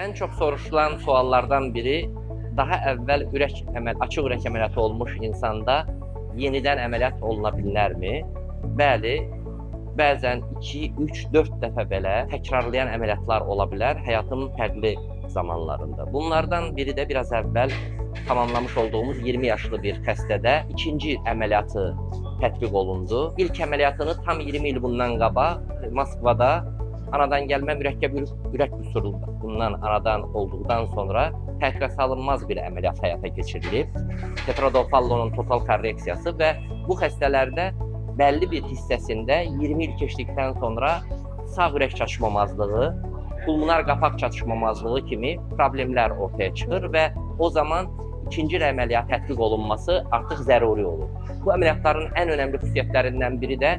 Ən çox soruşulan suallardan biri daha əvvəl açıq ürək əməliyyatı olmuş insanda yenidən əməliyyat oluna bilərmi? Bəli, bəzən 2, 3, 4 dəfə belə təkrarlayan əməliyyatlar ola bilər həyatın fərqli zamanlarında. Bunlardan biri də biraz əvvəl tamamlamış olduğumuz 20 yaşlı bir xəstədə ikinci əməliyyatı tətbiq olundu. İlk əməliyyatını tam 20 il bundan qabaq Moskvada anadan gəlmə mürəkkəb ürək qüsurundan anadan olduqdan sonra təxirə salınmaz bir əməliyyat həyata keçirilib. Tetradofallonun total korreksiyası və bu xəstələrdə bəlli bir hissəsində 20 il keçdikdən sonra sağ ürək çatışmamazlığı, pulmonar qapaq çatışmamazlığı kimi problemlər ortaya çıxır və o zaman ikinci əməliyyat tətbiq olunması artıq zəruri olur. Bu əməliyyatların ən önəmli xüsusiyyətlərindən biri də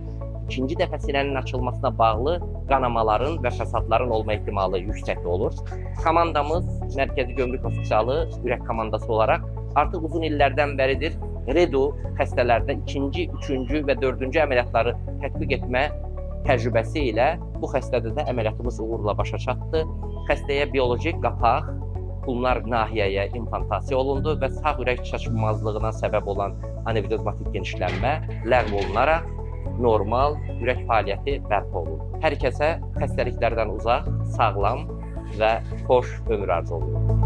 ikinci dəfə sinənin açılmasına bağlı qanamaların və fəsadların olma ehtimalı yüksək olur. Komandamız Mərkəzi Gömrük Hospitalı ürək komandası olaraq artıq uzun illərdən bəridir redo xəstələrdə ikinci, üçüncü və dördüncü əməliyyatları tətbiq etmə təcrübəsi ilə bu xəstədə də əməliyyatımız uğurla başa çatdı. Xəstəyə bioloji qapaq pulmonar nahiyəyə implantasiya olundu və sağ ürək çatışmazlığına səbəb olan anevrizmatik genişlənmə ləğv olunaraq normal ürək fəaliyyəti bərpa olundu. Hər kəsə xəstəliklərdən uzaq, sağlam və xoş ömür arzu olunurum.